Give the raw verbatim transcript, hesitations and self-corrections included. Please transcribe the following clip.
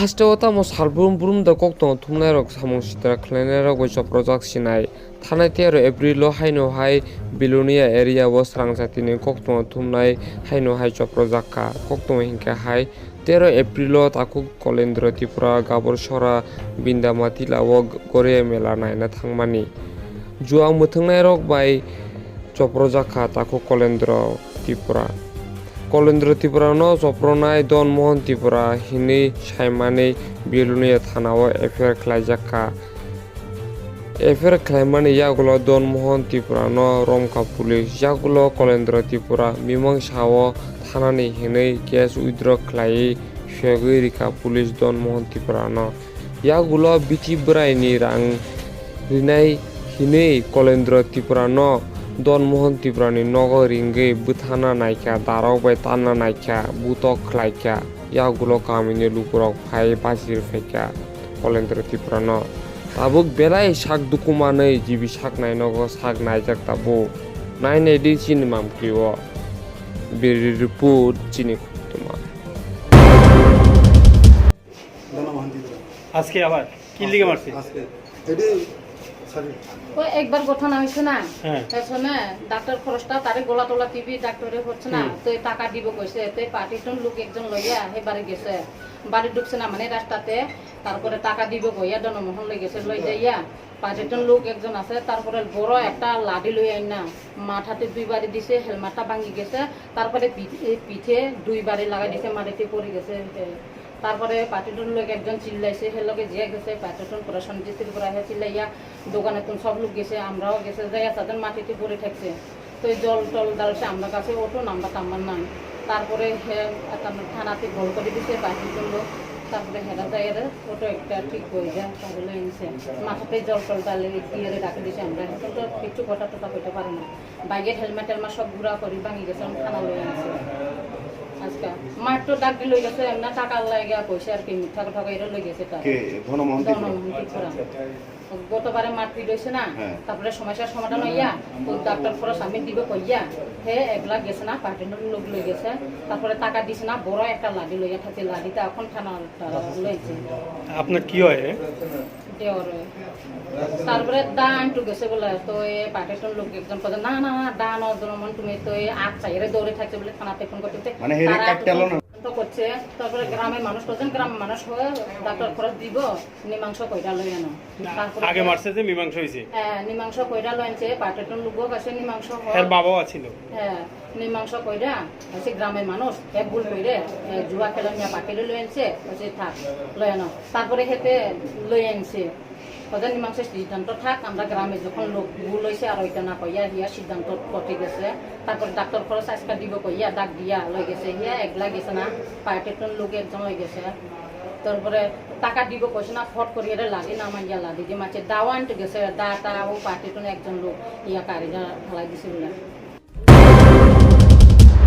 Hasteo tamo salbrum brum da koktong thumnairok samung sitra khlainairok bai choprojak sinai. Thanai tero April o haino hai Belonia area o srang jatini koktong thumnai haino hai choprojak kha. Koktong hinkhe hai tero April o takhuk Kolendro Tripura Gabor Sora Bindamati lao Goria mela naina thangmani. Juang mwthwngnairok bai choprojak kha takhuk Kolendro Tripura. Kolendro Tripura no chopronai Don Mohan Tripura hinwi saimani Belonia thana o F I R khlaijak kha. F I R khlaimani yagulo Don Mohan Tripura no romkha police, yagulo Kolendro Tripura mimang sao thanani hinwi case withdraw khlaiwi suyagwi rikha police Don Mohan Tripura no. Yagulo bithi bwraini rang rinai hinwi Kolendro Tripura no Don Mohan Tripura ni nogo ringwi bwthana naikha, darok bai tanna naikha, butok khlaikha. Yagulo kamini lukurok phai bachir phaikha Kolendro Tripura no. Tabuk belai sak dukumanwi jibi sak nai nogo sak naijak tabuk. Nai nai di chini mamkli o. Bureau report chini khutuma. আজকে আবার কি লিগে মারছে? আজকে এটি ছাড়ি। ও একবার ঘটনা হয়েছে না? হ্যাঁ। এসনে ডাক্তার খরচটা তারে গোলা টোলা টিভি ডাক্তারে হচ্ছে না। হুম। তো এই টাকা দিব কইছে, তো এই পার্টিটন লোক একজন লইয়া হে বাড়ি গেছে। বাড়ি ঢুকছে না মানে রাস্তাতে, তারপরে টাকা দিব কইয়া জনমোহন লই গেছে, লই যাইয়া পার্টিটন লোক একজন আছে, তারপরে বড় একটা লাঠি লই আইন না, মাথাতে দুইবারই দিছে, হেলমেটটা ভাঙি গেছে, তারপরে পিঠ-, এই পিঠে দুইবারই লাগাই দিছে, মাটিতে পড়ে গেছে। এ, তারপরে পার্টিটন লোক একজন চিল্লাইছে, হে লগে যে গেছে পার্টিটন প্রশান্ত ত্রিপুরা হে চিল্লাইয়া দোকানে তুমি সব লোক গেছে, আমরাও গেছে, যাইয়া তাদের মাটিতে পড়ে থাকছে। তো এই জল টল ডালছে, আমরা কাছে অটো নাম্বার টাম্বার নাই। তারপরে হে একটা থানাতে কল করে দিছে, বাইরে জন্য। তারপরে হেরা যায়, এরা অটো একটা ঠিক হয়ে যায়, তাহলে এনেছে। মাথাতে জল টল ডালে দিয়ে রেখে দিছে, আমরা এখন তো কিচ্ছু কথা টথা কইতে পারি না। বাইকের হেলমেট টেলমেট সব ঘুরা করি ভাঙি গেছে, আমি থানা লই আনছি। আজকে মার তো ডাক দিয়ে লই গেছে, এমনি টাকার লাগে পয়সা আর কি, মিথ্যা কথা কইরা লই গেছে তারা। কে? ধনমোহন ত্রিপুরা। ধনমোহন ত্রিপুরা। গতবারে মারপিট হয়েছে না, হ্যাঁ। তারপরে সমস্যার সমাধান হইয়া, ওই ডাক্তার খরচ আমি দিব কইয়া, হে এক লাখ গেছে না, পার্টির লোক লই গেছে, তারপরে টাকা দিছে না, বড় একটা লাঠি লইয়া থাকে, লাঠিটা এখন থানা লইছে। আপনার কি হয়? দেওর হয়। তারপরে দা আন্টু গেছে বলে, তো এ পার্টির লোক একজন কথা, "না, না, না, দা নজরমন, তুমি তো এই আট চাইরে দৌড়ে থাকছে," বলে থানাতে ফোন করতে। মানে, হেরে তারা কাটতে এলো না। তো করছে, তারপরে গ্রামের মানুষ করছেন, গ্রামের মানুষ হয়ে ডাক্তার খরচ দিব, মীমাংসা কইরা লই আনো। না, তারপরে আগে মারছে যে মীমাংসা হইছে। হ্যাঁ, মীমাংসা কইরা লই আনছে, পার্টিটন লোক আছে মীমাংসা হয়। এর বাবাও আছিল। হ্যাঁ, মীমাংসা কইরা, আছে গ্রামের মানুষ, এক ভুল কইরে, এ, জুয়া খেলা নিয়ে পার্টিরে লই আনছে, আছে থাক, লই আনো। তারপরে হেতে লই আনছে। কথা মীমাংসা সিদ্ধান্ত থাক, আমরা গ্রামে যখন লোক ভুল হইছে আর ওইটা না কইয়া হিয়া সিদ্ধান্ত পথে গেছে। তারপরে ডাক্তার খরচ আজকে দিব কইয়া ডাক দিয়া লই গেছে, হিয়া একলা গেছে না, পার্টিটন লোক একজন লই গেছে। তারপরে টাকা দিব কইছে না, ফট করি এরা লাঠি না মাইয়া লাঠি দিয়ে মারছে, দাও আনতে গেছে, দা টা ও পার্টিটন একজন লোক ইয়া কারিগর ফালাই দিছে বলে।